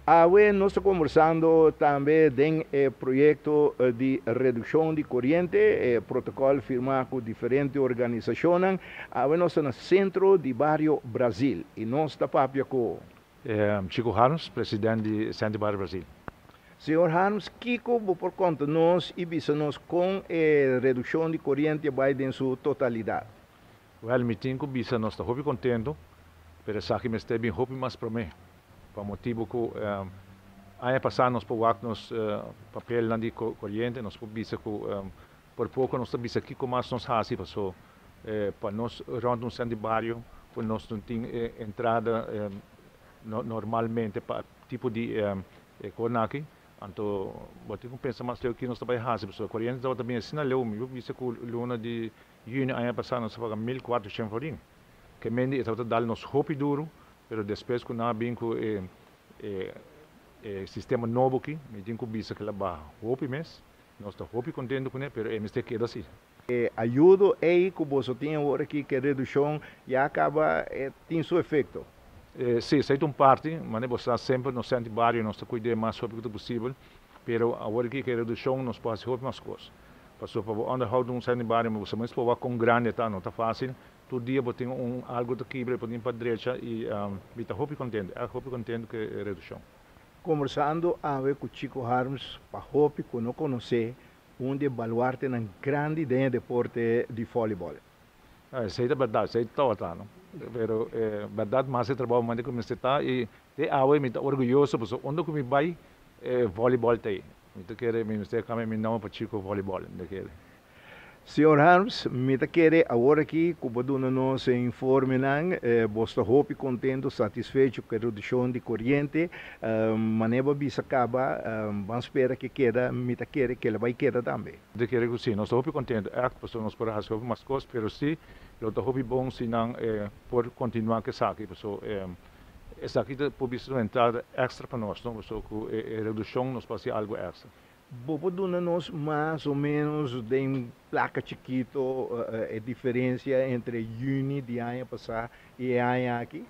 Awe nos ta kombersando tambe den e proyekto di redukshon di koriente, e protokòl firmá ku diferente organisashonnan. Awe nos ta na sentro di bario Brazil i nos ta papia ku Chico Harms, presidente di Centro Barrio Brazil. Señor Harms, kiko bo por konta nos i bisa nos kon e redukshon di koriente bai den su totalidat? Wèl, mi tin ku bisa nos ta hopi kontentu, pero esaki mester bin hopi mas promé, pa motibu ku aña pasá nos por wak nos papelnan di koriente, nos por bisa ku por poko nos ta bisa kiko mas nos hasi paso pa nos rònt un sènt di bario ku nos no tin e entrada normalmente pa tipo di kosnan aki. Anto bo tin ku pensa mas leu ki nos ta bai hasi pasobra koriente tabata bin asina leu, mi por bisa ku luna di Juni aña pasá nos a paga 1400 florin. Ke mende e tabata dal nos hopi duru, pero despues ku nan a bin ku e e sistema nobo aki, mi tin ku bisa ku el a baha hopi mes. Nos ta hopi kontentu kuné, pero e mester keda así. E ayudo ei ku boso tin awor aki, ku e redukshon ya kaba, e tin su efekto? Sí, esei ta un parti. Manera bo sa, semper nos senti bario nos ta kuid'é mas hopi ku ta posibel, pero awor aki ku e redukshon nos por hasi hopi mas kos. Pasobra pa bo onderhoud un senti bario, bo sa mes por wak kon grandi e ta, no ta fásil. Tur dia bo tin un algu ta kibra i bo tin pa drecha i mi ta hopi kontentu, ègt hopi kontentu ku e redukshon. Kombersando awe ku Chico Harms pa hopi ku no konosé un di e baluartenan grandi den e deporte di vòlibòl. Esei ta bèrdat, esei tabata no. Pero e bèrdat mas e trabou manda ku mester ta i te awe mi ta orguyoso pasobra unda ku mi bai e vòlibòl ta ei. Mi ta kere mi mester kambia mi nòmber pa Chico Vòlibòl, mi ta kere. Señor Harms, mi ta kere awor aki ku bo duna nos e informenan. Bo sta hopi kontentu, satisfecho ku e redukshon di koriente. Manera bo a bisa kaba, ban spera ku e keda, mi ta kere ku el a bai keda tambe. Mi ta kere ku si. Nos ta hopi kontentu ègt pasobra nos por a hasi hopi mas kos, pero si lo ta hopi bon si nan por kontinuá ku esaki, pasobra esaki ta por bisa un entrada èkstra pa nos, no? Pasobra ku e redukshon nos por hasi algu èkstra. Bo por duna nos mas o menos den placa chikito e diferencia entre juni di aña pasá i e aña aki?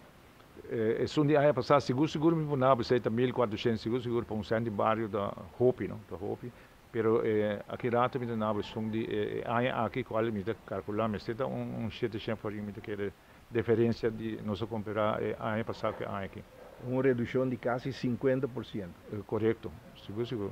Esun di aña pasá sigur sigur mi por naba esei ta 1400 sigur sigur pa un sènt di bario ta hopi no, ta hopi. Pero aki rato mi ta naba esun di e aña aki kual mi ta kalkulá mester ta un 700 florin mi ta kere deferencia di nos a kompará e aña pasá ku e aña aki. Un redukshon di kasi 50%. Korekto, sigur sigur.